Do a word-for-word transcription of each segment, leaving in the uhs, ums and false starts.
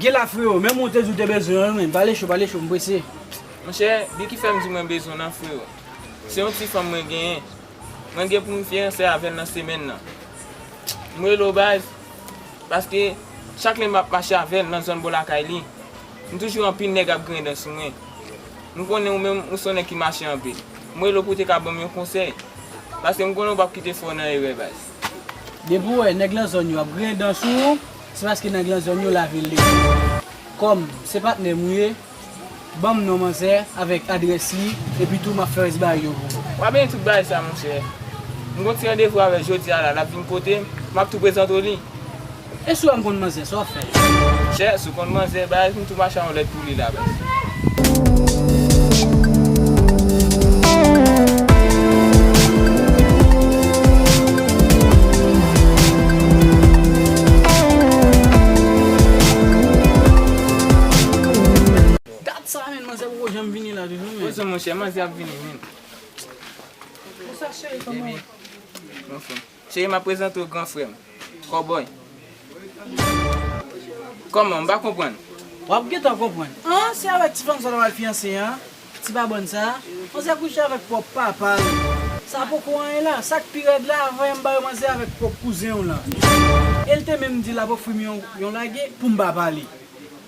Gen la, freo, menm ou te di w te bezwen an, wi, men pale cho, pale cho, m prese. Monchè, bi ki fè m di mwen bezwen w nan, freo. Se yon ti fanm mwen genyen. Mwen gen pou m fiyanse avè l nan semèn nan. M rele w baz, paske chak lè m ap mache avè l nan zòn bò lakay li, m toujou anpil nèg ap griyen dan sou mwen. M konnen ou menm, ou se yon nèg ki mache anpil. M rele w pou w te ka ban m yon konsèy. Paske m konnen ou p ap kite fè w nan erè, baz. Depi w wè nèg lan zòn yo ap griyen dan sou ou, se paske nèg lan zòn yo lave l deja. Kòm se patnè m ou ye, ban m non manzè avèk adrès li, epi tou m ap fè rès bagay yo pou ou. W ap benyen tout bagay sa, monchè. M gon ti randevou avè l jodi a la, l ap vin kote m, m ap tou prezante w li. E si w wè m konn manzè, sa w ap fè? Chè, si w konn manzè, baz, m tou mache a yon lèt pou li la, baz. Dat sa, men, manzè poko janm vini la toujou, men. Poze w, monchè, manzè ap vini, men. Bonsoir, chéri, kòman w ye? Anfòm. Cheri, m ap prezante w gran frè m, Kòbòy. Kòman? M pa konprann. W ap gentan konprann. An, se avèk ti fanm sa w al fiyanse an? Ti babòn sa? Manzè kouche avèk pwòp papa l. Sa poko anyen la. Sa k pi rèd la, avan yè m ba yo manzè avèk pwòp kouzen w lan. E l te menm di l ap ofri m yon, yon lage pou m pa pale.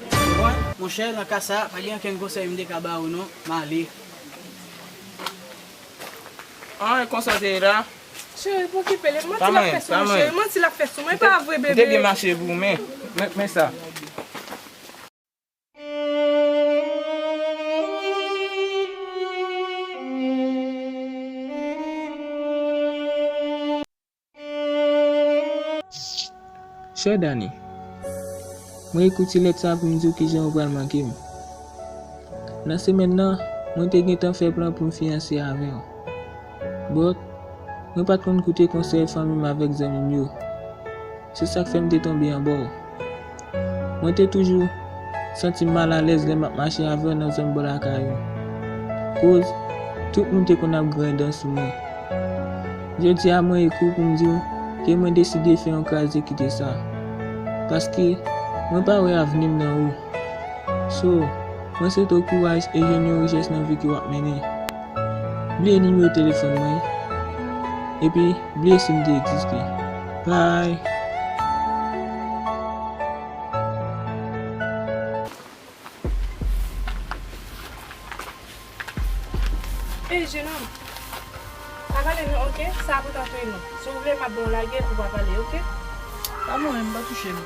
Konprann? Monchè, nan ka sa, pa gen okenn konsèy m te ka ba ou non. M ale. An, e konsa w te ye la? Cheri, pa okipe l. E manti l ap fè sou mwen, cheri. Manti l ap fè sou mwen. E pa vre, bebe. M te byen mache pou ou, men, men, men sa. Chè Dani, mwen ekri ti lèt sa pou m di w kijan ou pral manke m. Nan semèn nan, mwen te gentan fè plan pou m fiyanse avè w. But, mwen pa t konn koute konsèy fanmi m avèk zanmi m yo. Se sa k fè m te tonbe anba w. Mwen te toujou santi m malalèz lè m ap mache avè w nan zòn bò lakay ou. Koz, tout moun te konn ap griyen dan sou mwen. Jodi a, mwen ekri w pou m di w ke mwen deside fè yon kraze kite sa. Paske, mwen pa wè avni m nan ou. So, mwen swete w kouraj e jwenn yon richès nan vi ke w ap mennen. Bliye nimewo telefòn mwen, epi bliye si m te egziste. Bye! Ey, jenòm, pa pale non, oke? Sa pou tante nou. Si w vle, m ap ba w lage pou w pa pale, oke? Pa mwen, m pa touche m.